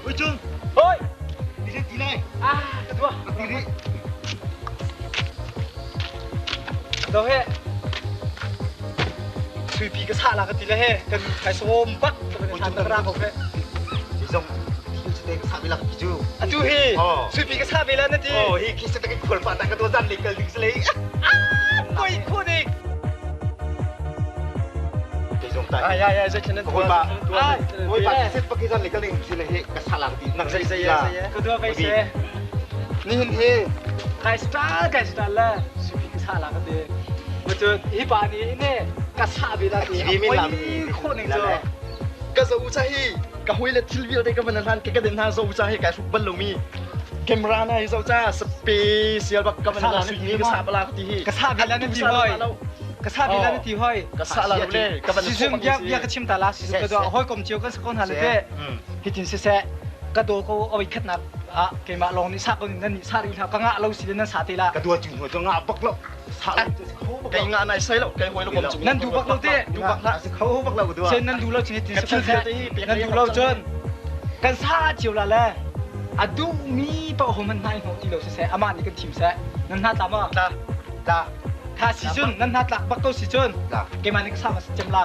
Ujung. Hoi! Di ti lai. Ah, ka tua. Ti ri. Do he. Suipi ka sah la ka ti le he. Kan kai sawm bak ka ban than tak ra ko he. Zong thil cu te ka sah bilak ki cu. Atu hi suipi ka sah ve la na ti. Oh, hi khi se ta khual pa ta ka to zan le kal ding se le. Koi khu dik. Te zong ta. Ai ai ai zai thlen Hoi pa. Hoi pa ki set pa ki zan le kal ding se le he ka sah la ti nang zai zai la. Ka dua vai se. Ni hin he. Kai star kai star la suipi ka sah la ka ti. Ma cu hi pa nih ne ka sah ve la ti. Ti mi lam. Kho ning cu. Ka zo cha hi ka hoi le thil vialte ka van hlan ke ka den hna zo cha hi kai hruk bal lomi camera na hi zo cha special bak ka van hlan ni ka sa bala ti hi Ka sah ve la na ti hoi. Ka sah ve la na ti hoi. Ka sa la le ka van Sizung bia bia ka chim ta la sizung ka do hoi kom chiu kan sakon ha le te. Hitin si se ka do ko oi khat nak ah keimah lawng nih sa ko nan nih sa ri hlah ka ngah lo si le nan sa te la. Ka dua cu hnu cu ngah bak lo. Sa lo cu kho bak Kai nga nai sai lo kai hoi lo kom chung Nan du bak lo te. Du bak la kho bak lo ka dua. Sen nan du lo chin hitin Ka si thil vialte hi pek nan du lo cun kan sa cio la le a duh mi paoh ho man hna i hnawh ti lo si seh amah nih kan thim seh nan hna tla ma Tla. Tla. Tha si cun nan hna tlak bak ko si cun Tla. Keimah nih ka sa ma cem la.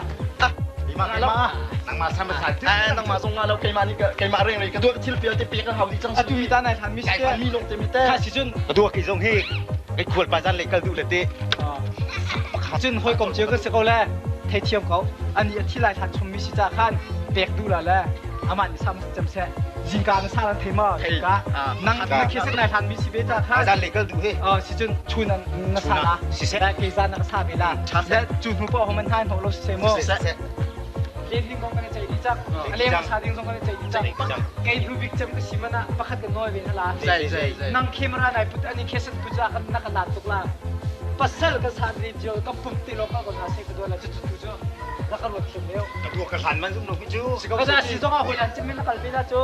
Keimah keimah nangmah sama sa Eh nangmah zong nga lo keimah nih keimah reng rei ka dua thil vialte pek ka hau di cang. Atu mi ta nai hlan mi si kai mi long te mi te. Tha si cun ka dua ki zong hi kai khual pa zan le kal duh le te. Cun hoi kom cio kan si ko le theithiam ko ani a thi lai hlan chung mi si ca khan pek duh la le amah nih sam cem seh zingka na sa lan thei ma zingka nang na khisit nai hlan mi si ve ca khan zan le kal duh he si cun chun na sa la si se ke zan na sa ve la le cu hnu pa homan han ho lo si se mo si se len ding kong kan chei di chak alem sa ding zong kan chei di chak kei hnu bik cem ka si mana pakhat ka noi ve hala zai zai zai nang camera nai put ani kheset pu cha kan na ka lat tuk la pasal ka sa ri jo ka pum ti lo ka ko na se ka do la chu chu chu la ka ruat thiam leo ka tua ka hlan man zum lo ki chu ka da si zong a hoi lan cem na kal ve la chu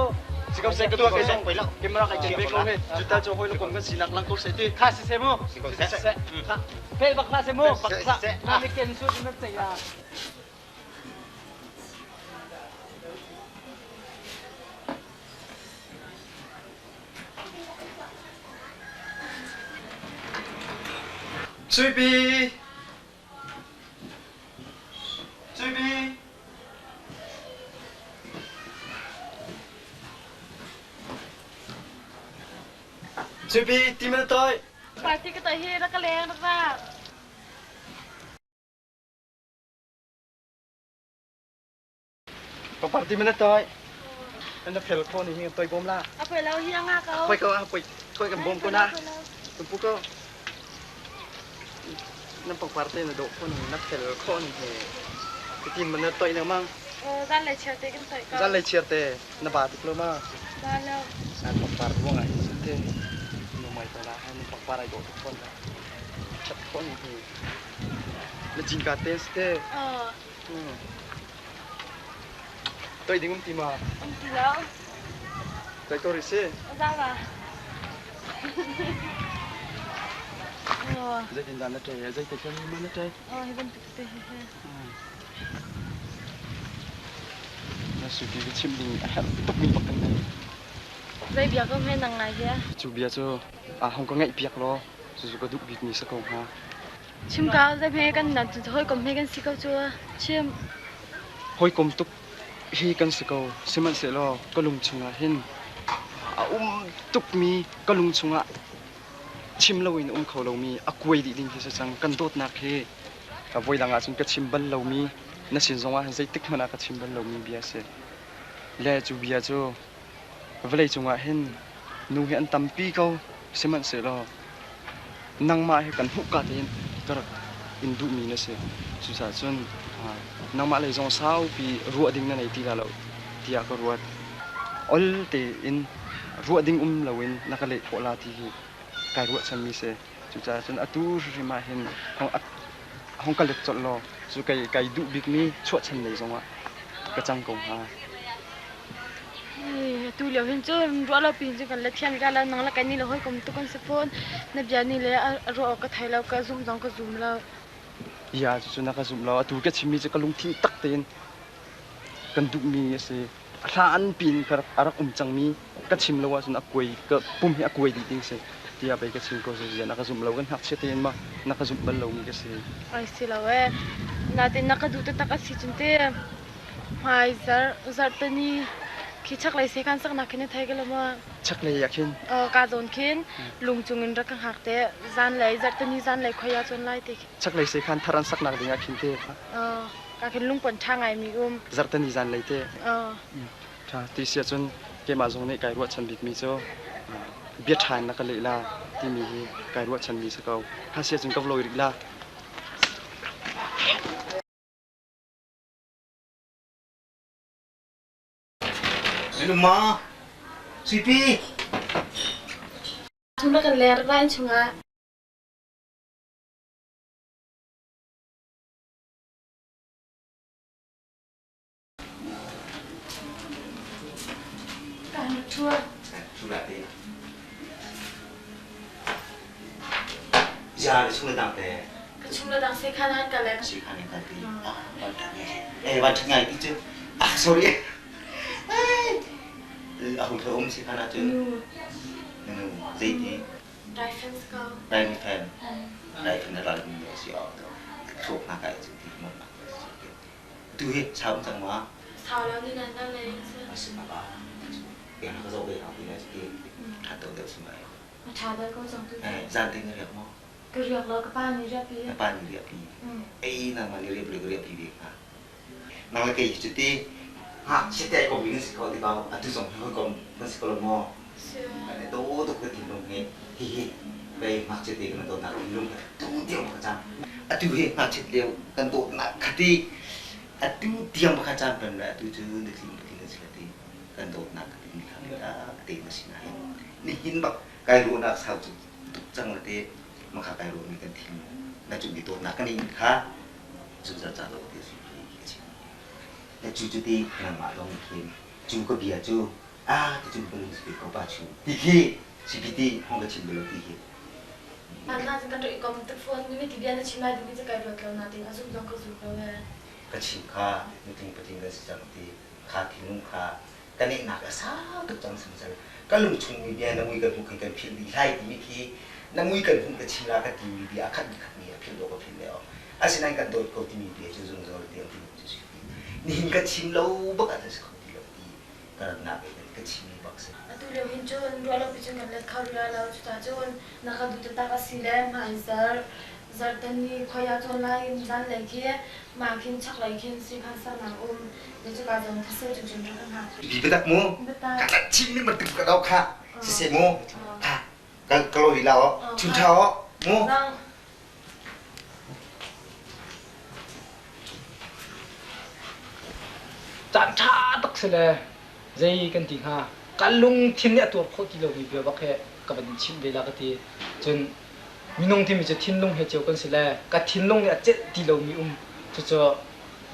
Si ko se ka tua ke zong camera kai chen ve ko he juta cho hoi lo kom kan sinak lang ko se ti kha si se mu si ko se se kha pel bak la se mu bak la na ni ken su na chei la. Suipi Suipi Suipi ti mana toi? Party ka toi hi rak ka leng rak ra. Papar ti mana toi? Na fel kho ni hi toi bom la. A poi lo hi anga ko. Poi ko a poi koi kan bom ko na. Tumpu ko. Na papar te na do ko ni na fel kho ni he. Tin mana toi na mang. Zan le chiar te kan toi ko. Zan le chiar te na ba tuk lo ma. Ba lo. San papar buang ai te. Nu mai to la han papar ai do tuk kon la. Chat kho ni he. Na jingka te te. Toi ding um ti ma? Um ti lo. Toi ko rih si? Za ba. Zeitin dah na ṭei? Zei te khan ma na ṭei? Oh, hi bantuk te hi he. Na suti ka chim ding a herh tuk mi bak kan nei. Zei bia ko hme nang ngai bia? Cu bia cu a hong ka ngaih piak law cucu ka duh bik mi sa ko hnga. Chim ka zei hme kan nan cu hawikom he kan si ko cu chim. Hawikom tuk hi kan si ko. Sihmanhsehlaw ka lung chungah hin a um tukmi ka lung chungah chim loin um kho lomi a kuai dih ding khi si cang. Kan dawtnak hi voidang ahcun ka chim bal lomi na sin zongah hin zeitik hmanh ah ka chim bal lomi bia a si. Le cu bia cu vawlei cungah hin nu hi an tampi ko. Sihmanhsehlaw nangmah hi kan hmuhka tein ka rak in duhmi na si. Cucaah cun Nangmah lei zong saupi ruah ding na nei ti la lo tiah ka ruat. Ol tein ruah ding um loin na ka leh khawh la ti hi kai ruahchanmi si. Cucaah cun atu hrimhrim ah hin hong ka let colh law cu kai kai duh bikmi chuahchan lei zongah ka cang ko hnga. Tu lio hin cun ruah lo pin cun kan la thiam ka la nang la kan ni le hawikom tuk kan si fawn. Na bia ni le a ruah awk ka thei lo ka zumh zong ka zum lo. Ya cucu na ka zumh lo. Atu ka chimmi cu ka lungthin tak tein kan duhmi a si. A hlan piin ka rak a rak um cangmi ka chim lo ahcun a kuai ka pum hi a kuai dih ding si tiah pei ka chim ko si na ka zumh lo kan ngakchia tein ma na ka zumh bal lomi ka si. Ai si lo ee. Natin na ka duh taktak a si cun te hmai zarh zarhtani khi chaklei sekhan saknak khin na thei ka lo ma? Chaklei ah khin. Ka zawn khin lung cung in rak ka hngak te zanlei zarhtani zanlei khoi ah cun lai te khi. Chaklei sekhan thar an saknak ding ah khin te. Ka khin lungpon ṭha ngaimi um. Zarhtani zanlei te. Ṭha ti si ahcun keimah zong nih kai ruahchan bikmi cu bia ṭha in na ka leh la timi hi kai ruahchanmi si ko. Kha si ahcun ka va lawi rih la. Ma, Suipi. Chung na kan ler lai chungah. Ya chung le dang te. Ka chung le dang sekhan an ka le. Sekhan an ka ti. Ah, van tha ngai. Eh, van tha ngai ti cu. Ah, sorry. A hung um sekhan ah cun. Nu. Nu, zeiti. Rifle ko. Rifle. Rifle na ral mi si awk to. Thuk na kai cu ti mo na. Tu hi sau cang ma? Sau lo ni nan nan lei si. Asi ma ba. Yang na ka zo be ha ti na ti. Tha to deuh si mai. Ma tha deuh ko cang tu. Eh, zan ting na riak mo? Ka riak lo ka pa ni riak pi. Na pa ni riak pi. Ei na ma ni riak le ka riak pi ve ka. Nang le kei cu ti ha si te ko mi si ko ti ba atu zong hi kom kan si ko lo mo. Kan to tuk ka thinlung hi hi hi bei ngakchia te kan dawtnak thinlung ka tu tiang ka cam. Atu hi ngakchia lio kan dawtnak khati atu tiang ka cam kan le atu cu na tling patling kan si ti kan dawtnak ka tin kha te na si na hin nihin bak kai ruahnak sau cu tuk cang le te makha kai ruah mi kan thinlung na cu mi dawtnak kan in kha zungzal ca lo ti si hi chim na cu cu ti nangmah zong khin cu ka bia cu ah ti cun ka lung si ko pa chu ti khi CPT hong ka chim belo ti khi Na kan rak i kom tuk fawn mi ti bia na chim lai ding cu kai ruat lo natin a zum zong ka zum lo ee. Ka chim kha nutling patling kan si cang ti kha thinlung kha kan nak a sau tuk cang sang ka lung chung mi bia na mui kan hmuh khin kan philh dih lai timi khi na mui kan hmuh ka chim la ka ti mi bia a khat khat mi a philh lo ka philh le asinain kan dawt ko timi bia cu zungzal tiang timi cu si nihin ka chim lo bak ah si kho ti lo ti ka ratnak in ka chim mi bak si. Atu lio hin cun ruah lo pi cun kan let kho rih lo cucaah cun na ka duh taktak a si le hmai zarh zarhtan ni khoi ah cawn lai in zan lei khi mah khin chaklei khin sikhan sarnak um ne cuka zong thasel cu cun rak ka hngak. Bi biatak mu ka rat chim mi bantuk ka do kha siseh mu ka ka lo rih la o chun tha o mu. Caan ṭha tak si le zei kan ti hnga ka lungthin nih a tuar khawh ti lomi bia bak hi ka van in chimh ve la ka ti. Cun minung timi cu thinlung he cio kan si le ka thinlung nih a celh ti lomi um cucu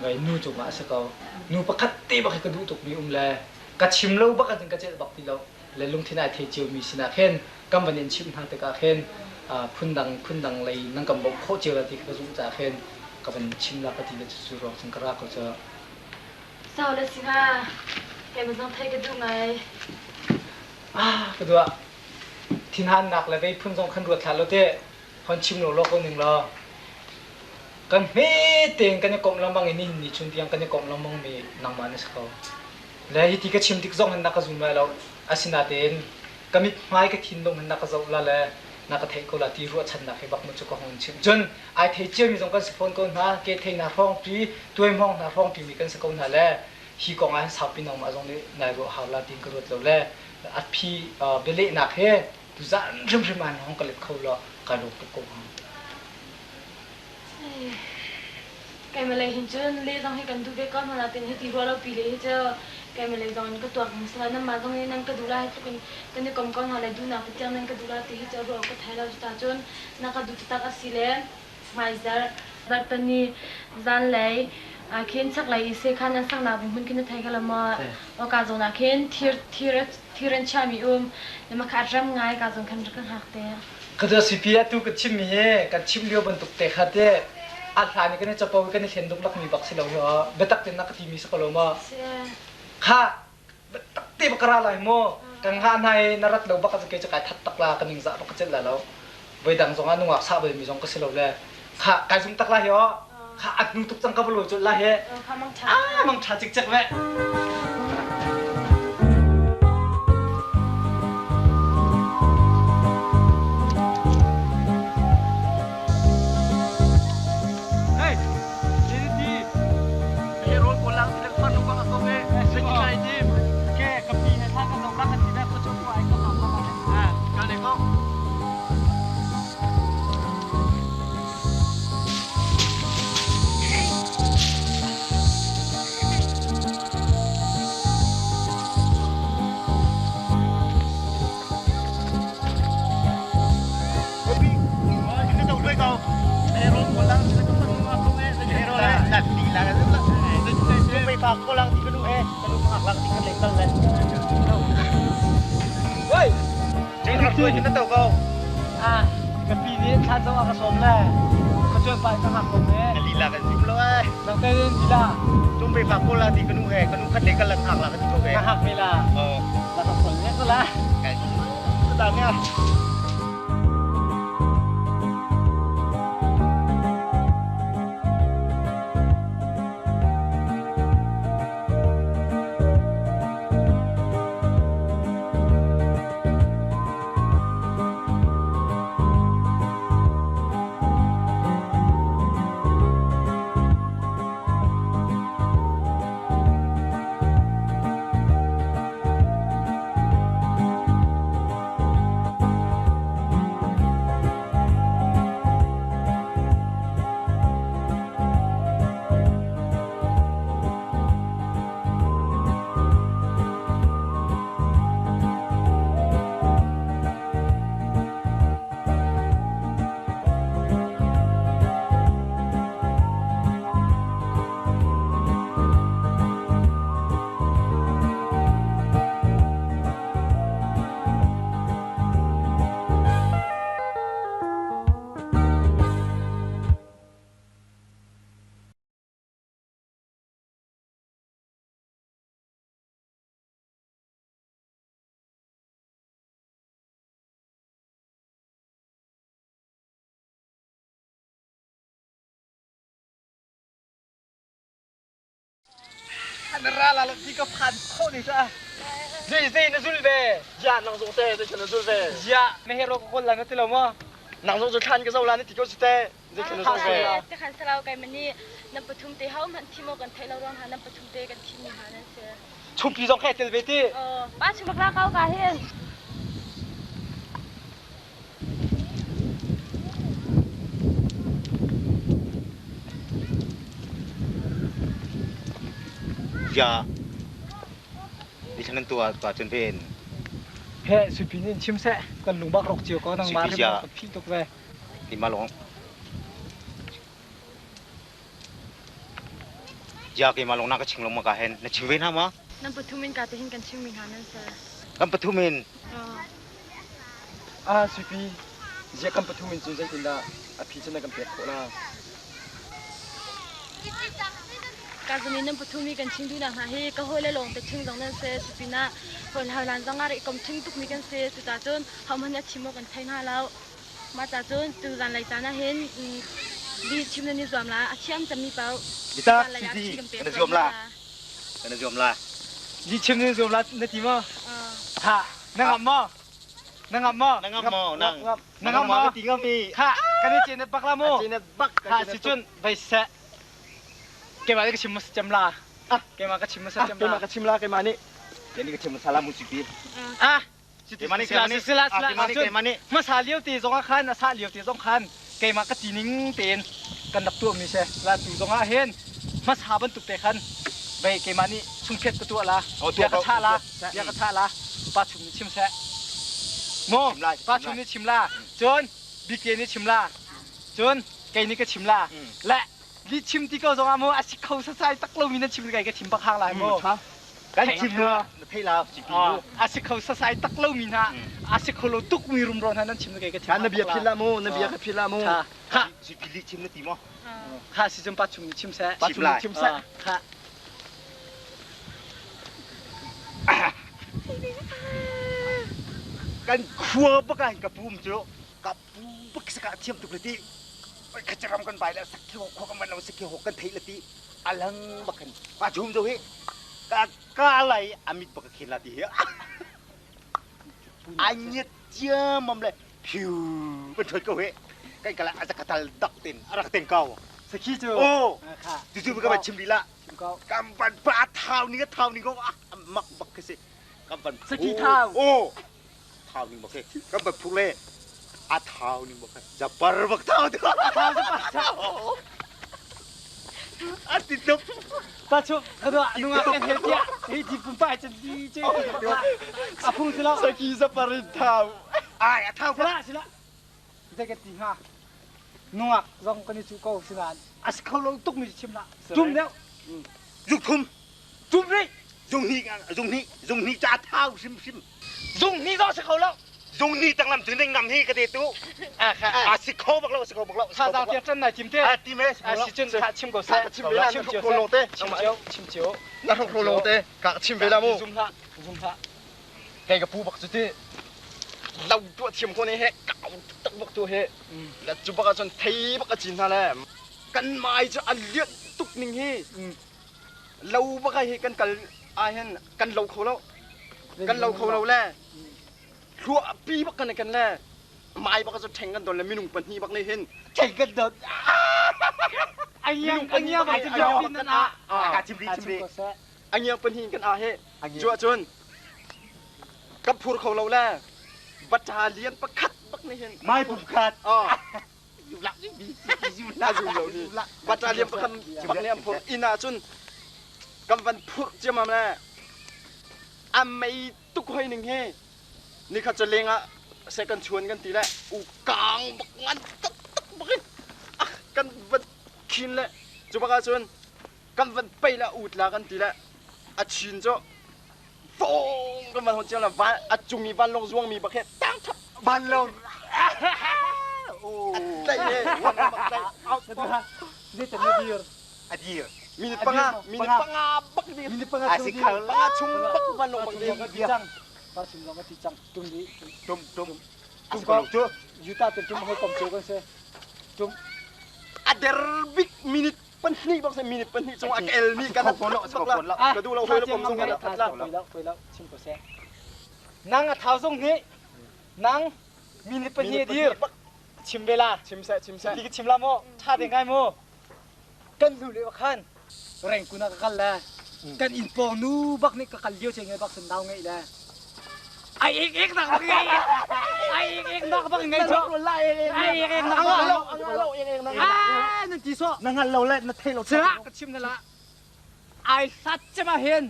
vei nu cungah a si ko. Nu pakhat te bak hi ka duh tukmi um le ka chim lo bak ahcun ka celh bak ti lo le lungthin ai thei ciomi sinah khin kan van in chimh hna tikah khin phundang phundang lei nan kan bawmh khawh cio la ti ka zumh caah khin ka van chim la ka ti le cucu ruang cun ka ra ko cu. Sau le singa keimah zong thei ka duh ngai. Ah ka duah thinhannak le vei phun zong khan ruat hlah lo te hon chim lo law ko ning law kan hme tein kan i komh lengmang i nihin ni chung tiang kan i komh lengmang mi nangmah na si ko. Le hiti ka chim tik zong hin na ka zum lai lo. Asinain ka mithmai ka thinlung hin na ka zoh la le na ka theih ko la ti ruahchannak he bak mu cu ka hung chim. Cun ai thei ciami zong kan si fawn ko hna, ke thei hna hrawngpi, tuaihmawng hna hrawngpi mi kan si ko hna le hi kong ah hin saupi nangmah zong nih nai ruah hau la tiin ka ruat lo le a phi bialehnak he tuzan hrimhrim ah hong ka let kho law ka lung tuk ko hnga. Keimah lei hin cun le zong hi kan duh ve ko hna nain hiti ruah lo pi le hi cu keimah lei zong in ka tuak ding si lo. Nanmah zong nih nan ka duh lai hi tluk in kan i kom ko hna le duhnak te tiang nan ka duh lai ti hi cu ruah awk ka thei lo. Cucaah na ka duh taktak a si le hmaizarh zarhteni zanlei ah khin chaklei i sekhan an saknak ding hmun khi na thei kha lo maw? Awka zawn ah khin thir thir thir an chiahmi um le makha a rem ngai ka zawn khan rak ka hngak te. Ka dua sipi atu ka chimmi hi kan chim lio bantuk te kha te a hlan i kan i capo i kan i hlen duklak mi bak si lo hi aw biatak tein na ka timi si ko lo maw? Kha biatak te bak ka ra lai mu kan ngah hna i na rat lo bak ah kei cu kai that tak la ka ningzah bak ka celh la lo voi dang zong ah nungak sah bal mi zong ka si lo le kha kai zum tak la hi aw kha a hnu tuk cang ka va lawi colh la hi ah mang ṭha cikcek ve. Hey, JD, he rol ko lang ti lang lu bang ko ve. Sai ti kai tim. Ke ka pi he thla kan lo la kan ti ve ko chu ko ai ko ma ma. Ah, kal le ko. Ah, ka pi nih thla zong a ka sawm le khuacuan pa in ka hngak ko ne. Lila kan sim lo ai. Nang te in lila. Tum pe fa ko la ti kanu he kanu khat le kan lan hak la ka ti ko ve. Na hak ve la. Oh. Na ka sol ne ko la. Kai. Ta ne. Na ra la lo ti ka phan khawh ni ca. Zei zei na zul ve. Ya nang zong te zei na zul ve. Ya na hero ka kol la na ti lo maw? Nang zong cu thlan ka zo la na ti ko si te. Zei na zul ve. Te khan salau kai mani nan pathum te hau man thi mo kan thei lo ruang ha nan pathum te kan thi mi ha nan se. Chumpi zong kha tel ve ti. Pa chim bak la kau ka hin. Ya. Di thlan tua tua chun ven. He suipi nih chim seh kan lung bak rok cio ko nang ma rim ka phi tuk ve. Ti ma long. Ya ke ma long na ka ching long ma ka hen na ching ve na ma. Nan pathum in ka te hin kan chim mi hna nan se. Kan pathum in. Ah suipi zia kan pathum in cu zeitindah a phi cu na kan pek khawh la? Ka zuni nan pathum i kan chim duhnak hna hi ka hawile lawng te ching zong nan se cu pinah hawi hlan zong ah ri kom ching tukmi kan si cucaah cun hohmanh a chim awk kan thei hna lo. Mah ca cun tu zanlei caan ah hin li chim nan i zuam la a thiam cemmi paoh Bitak zanlei ah si thi kan pek kan i zuam la. Kan i zuam la. Li chim nan zuam la na ti maw? Ha na ngam maw? Na ngam maw? Na ngam maw? Nang. Na ngam maw? Ka ti ngam i. Kha kan i cin bak la mu. Cin bak. Ha si cun vai seh. Keimah ka chim mas cem la. Keimah ka chim mas cem la. Keimah ka chim la keimah nih. Keimah ka chim masala mu sipi. Ah. Keimah nih keimah nih. Sila sila Keimah nih keimah nih. Masa lio te zong ah khan a sa lio te zong khan keimah ka ti ning tein Kan rak tuahmi si. La tu zong ah hin hmasa bantuk te khan vei keimah nih chungphiat ka tuah la. Bia ka chah la. Bia ka chah la. Pa Chum nih chim seh. Mu Pa Chum nih chim la. Cun Bike nih chim la. Cun kei nih ka chim la. Le li chim ti ko zong ah mu a si kho sasai tak lomi nan chim kai ka chim bak hang lai mu. Kan chim na thei la si pi mu. A si kho sasai tak lomi hna a si kho lo tuk mi rumro hna nan chim kai ka chim. Na bia phil la mu na bia ka phil la mu. Kha si pi li chim na ti maw? Kha si cun pa chung nih chim seh. Pa chung nih chim seh. Kha. Kan khua bak ah ka pum cu ka pu bak saka thiam tuk le ti khacharam kan bai la sakhi ho khua kan van lo sakhi ho kan thei le ti alang bak kan pa chum zo hi ka ka lai amit bak khin la ti hi anyet ciamam le phiu ban thoi ko he kai kala azakatal dak ten arak ten kau sakhi cu oh tu tu ka ba chim la kam ban pa thau ni ka thau ni ko mak bak ke si kam ban sakhi thau oh thau ning bak he kam ban phuk le a thau ning bak zapar bak thau tu thau zapar thau a ti tuk ta chu ka nungak kan he tia hi ti pum pa chan di che a phung sila sakhi zapar in thau ai a thau sila sila zei ka ti hnga nungak zong kan i cu ko sinain a si kho lo tuk mi chim la tum deuh zung thum tum rih zung hnih zung hnih zung hnih ca thau hrim hrim zung hnih zong si kho lo zung hnih tanglam cu ning ngam hi ka te tu a si kho bak lo si kho bak lo thazaang tiang ṭan nai tim te a tim e a si cun kha chim ko seh chim ve la chim na hrok te chim cio chim cio na hrok lo te ka chim ve la mu zum hlah zum hlah Kei ka pu bak cu ti lo tuah thiam ko ne he kau tak bak tu he la cu bak ahcun thei bak a cin hna le kan mai cu a lian tuk ning hi lo bak hi kan kal ah hin kan lo kho lo kan lo kho lo le thluah pi bak kan kan le mai bak cu ṭheng kan don le minung pahnih bak nih hin ṭheng kan don angiang angiang bak cu nan a ka chim ri chim ri angiang pahnih kan a he cu ahcun Ka phur kho lo le battalion pakhat bak nih hin mai pum khat zum lo ni battalion pakhat bak nih an phur inn ah cun kan van phurh ciammam le a mei tuk hoi ning hi nikhat cu leng ah seh kan chuan kan ti le u kang bak ngan taktak bak in kan van khin le cu bak ah cun kan van pei le ut la kan ti le a chin cu Fong kan van hon cio la van a cung i vanlawng zuangmi bak he tang thap vanlawng a tlaih he vanlawng bak tlaih Zeicah na dir? A dir. Minute panga minute panga bak dir. Minute panga A si khal. Panga chung bak vanlawng bak dir. Cang. Pa chung zong a ti cang. Tum di. Tum tum. Tum ko. Cu. Utah te tum hoi kom cu kan se. Tum. A der bik minute pahnih bak se minute pahnih chung a kel mi kan bak la ka du lo hoi lo kom zong kan that la lo hoi lo chim ko se nang a thau zong nih nang minute pahnih dir chim ve la chim se chim se ti ka chim la mo tha te ngai mo kan lu le khan reng kuna ka kal le kan in pawng nu bak nih ka kal lio che ngai bak sun nau ngai le Ai ek ek nak bak ngai. Ai ek ek nak bak ngai cho. Ai ek ek nak bak. Lo ek ek nak. Ah, nan ti so. Na ngal lo le na thei lo. Sira ka chim na la. Ai hlat chema hin.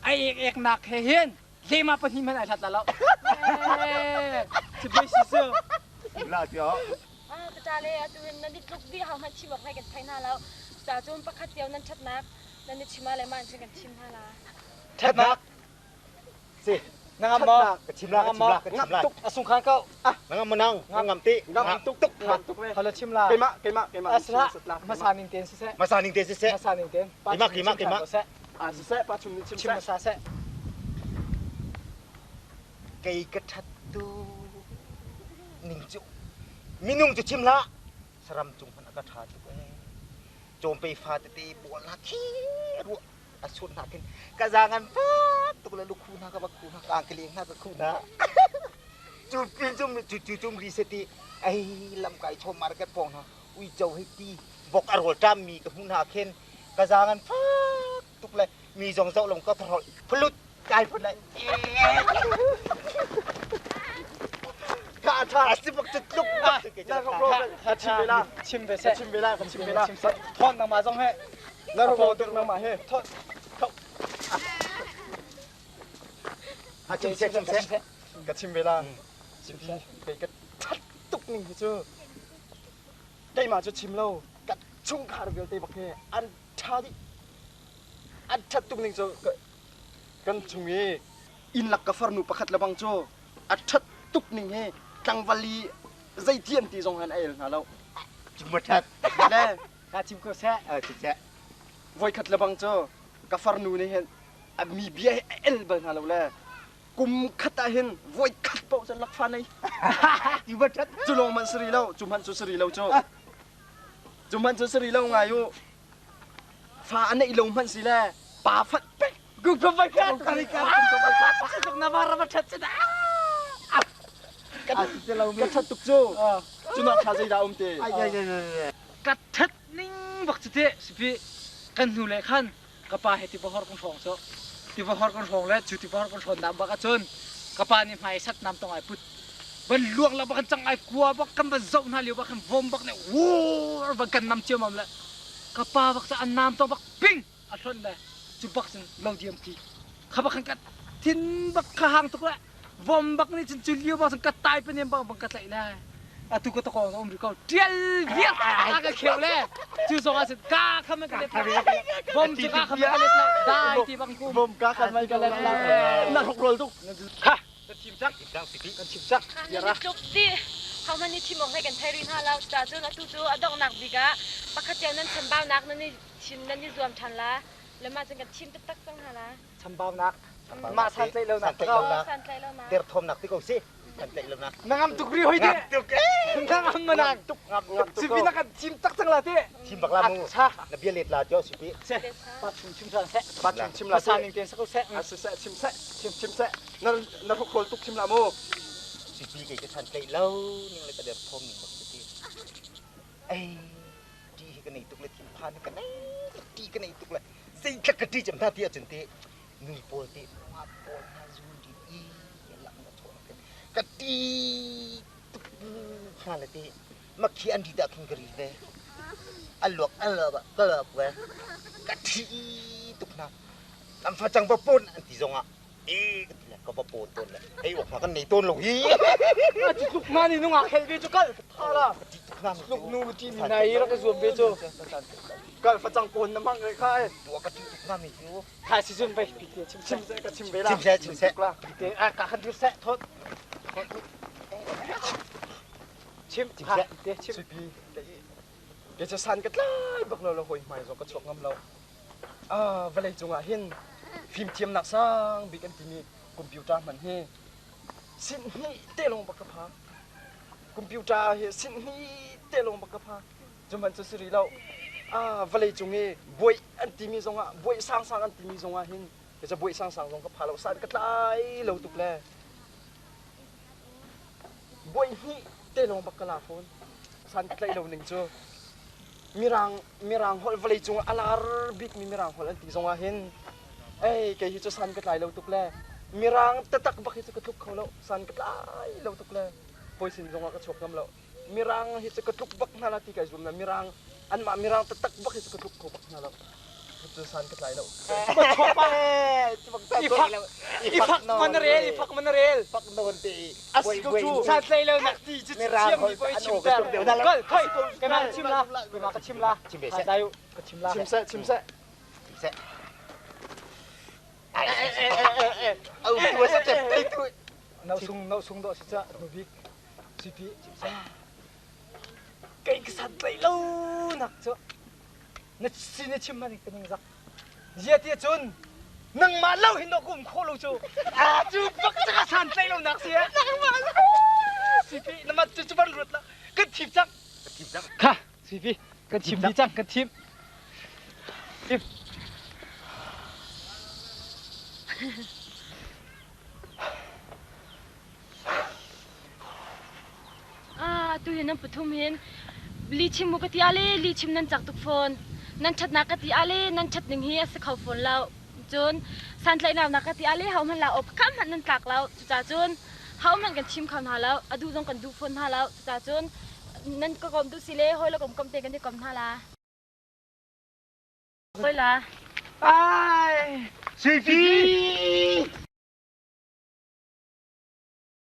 Ai ek ek nak he hin. Lema pahnih man ai hlat la lo. Ci bai si su. La ti o. Ah, ta le atu hin nan i tluk dih hau hmanh chim awk ngai kan thei hna lo. Ca cun pakhat cio nan ṭhatnak nan i chim ah le mah in kan chim hna la. Ṭhatnak. Si. Na ngam maw? Ka chim la, ka chim la, ka chim la. Tuk a sung khan ko. Na ngam ma nang? Na ngam ti. Ngam tuk tuk. Ngam tuk ve. Hala chim la. Keimah, keimah, keimah. Asla, masa ning ten siseh. Masa ning ten siseh. Masa ning ten. Keimah, keimah, keimah. Ah, siseh, pa chum nih chim Chim masa seh. Kei ka that tu ning cu minung cu chim hlah saram cung hmanh a ka tha tuk ee cawmpei fa tete pawl hna khi ruah a sut hna khin ka zaang an fak tuk le lukhu hna ka va khu hna ka angkeleng hna ka khu hna cu pin cum cu cu cum ri se ti ai lam kai chom market pong hna uico hei ti vok a rawl ṭam mi ka hmu hna khin ka zaang an fak tuk le mi zong zoh long ka thorol phulut kai phut lai. Ka tha. A si bak cu tluk bak cu Na rok ro ka chim ve la. Chim ve seh. Chim ve la, ka chim ve la. Chim seh. Thon nangmah zong he. Na rok ro tuk nangmah he. Thon. Ha chim seh, chim seh. Ka chim ve la. Chim seh. Kei ka that tuk ning hi cu. Keimah cu chim lo. Ka chungkhar vialte bak he an tha dih. An that tuk ning cu kan chung i inn lak ka farnu pakhat lebang cu a ṭhat tuk ning hi tlangval i zeiti an ti zong han a el hna lo. Cuma ṭhat. Le Ka chim ko seh. Chim seh. Voikhat lebang cu ka farnu nih hin a mi bia hi a el bal hna lo le kum khat ah hin voikhat paoh cun lakfa nei. Cuma ṭhat. Cu lawng hmanh si rih lo, cu hmanh cu si rih lo cu. Cu hmanh cu si rih lo ngai u. Fa a neih lo hmanh si le pa fat pek. Kum ka vai khat. Kum na var va ṭhat si da. Ka ṭhat tuk cu. Cu nak ṭha zeidah um te? Ka ṭhat ning bak cu te sipi kan hnu le khan ka pa he tiva hor kan hrawng cu tiva hor kan hrawng le cu tiva hor kan hrawn nak bak ahcun ka pa nih hmai sat nam tong ai put ban luang la bak kan cang ai kua bak kan van zoh hna lio bak kan vom bak nih wur van kan nam ciamam le ka pa bak cu an nam tong bak ping a hlonh le cu bak cun lo diam ki kha bak khan ka thin bak kha hang tuk le vom bak nih cun cu lio bak cun ka tai panem bak bang ka tlaih le atu ka tokong um ri ko tial viar a ka kheu le cu zong ah cun ka kham ka let vom cu ka kham ka let la dai ti bang kum vom ka kham ka let la na rok rol tuk kha kan chim cak kan chim cak yara tluk ti how many thim ong he kan thai ri hna lo ta cun atu cu a donghnak bik ah pakhat cio nan chambaunak nan i chim nan i zuam ṭhan la le mah cun kan thim taktak cang hna la. Chambaunak. Mah santlaih lonak. Santlaih lonak. Derthawmnak ti ko si. Santlaih lonak. Na ngam tuk ri hoi de. Tuk Na ngam manang. Tuk ngam ngam tuk. Sipi na kan chim tak cang la te. Chim bak la mu. Na bia let la cho sipi. Se. Pa chung chim than se. Pa chung chim la se. Ning ten sa ko se. A se se chim se. Chim chim se. Na na rok rol tuk chim la mu. Sipi ke ka santlaih lo ning le ka derthawm ning bak ti. Ei ṭi hi ka nei tuk le thinphan hi ka nei ṭi ka nei tuk le zeitlak ka ṭi cem hna ti ahcun ti nui pawl ti ngak pawl hna zun ṭi i lak na chawn khin ka ṭi tuk hna le ti makhi an ri dah khin ka ri ve a luak a lak ka lak ve ka ṭhi tuk hna lam fa cang va pon an ti zongah e ka ti le ka va pawn tawn le ei awk hna kan nei tawn lo hi a ti tluk ma ni nungak hel ve cu kal tha la ti tuk na tluk nu ti mi nai rak zuam ve cu kal facang pawn na mang kha e tua ka ti tuk na mi cu tha si zun vai pi te chim chim se ka chim ve la chim se chim se te a ka khan dir se thot chim chim se te chim pi ke cha san ka tlai bak lo lo hoi hmai zo ka chuak ngam lo vawlei cungah hin fimthiamnak sang bik an timi computer hman hi sinhnih te lawng bak ka pha. Computer hi sinhnih te lawng bak ka pha. Cu hmanh cu si rih lo. Vawlei cung i buaih an timi zongah buaih sangsang an timi zongah hin kei buaih sangsang zong ka pha lo san ka tlai lo tuk le buaih hnih te lawng bak ka la fawn. San ka tlaih lo ning cu Mirang Mirang holh vawlei cung a lar bikmi Mirang holh an ti zong ah hin ei kei hi cu san ka tlai lo tuk le Mirang taktak bak hi cu ka tluk kho lo san ka tlai lo tuk le hawi sin zong ah ka chuak ngam lo Mirang hi cu ka tluk bak hna la ti kai zum na Mirang anmah Mirang taktak bak hi cu ka tluk kho bak hna lo cu san ka tlai lo I fak man rel i fak man rel fak nawn te Asi ko cu. San tlai lo nak ti cu thiam mi poi chim ter. Kal khoi ka ma chim la. Ka ma ka chim la. Chim ve seh. Ka chim la. Chim seh chim seh. Chim seh. Ai ai au tu sa chep te tu. Nau sung nau sung do si cha nu bik sipi chim seh. Kai ka san tlai lo nak cu. Na si na chim man ka ning zak. Zia ti cun nangmah lo hin dawh ka um khawh lo cu. Ah cu bak cu ka san tlaih lo nak si eh. Nangmah lo. Sipi nama cu cu ban ruat la. Kan thim cang. Thim cang. Kha sipi kan thim dih cang kan thim. Thim. Ah, tu hi nan pathum hin li chim mu ka ti ale li chim nan cak tuk fawn. Nan ṭhatnak ka ti ale nan ṭhat ning hi a si kho fawn lo. Cun santlaihnak ka ti ale ho hmanh la op kham hmanh nan tlak lo. Cucaah cun Hohmanh kan thim kho hna lo. A duh zong kan duh fawn hna lo. Cucaah cun nan ka kom duh si le hawi le kom kom te kan i kom hna la. Hawi la. Ai! Suipi!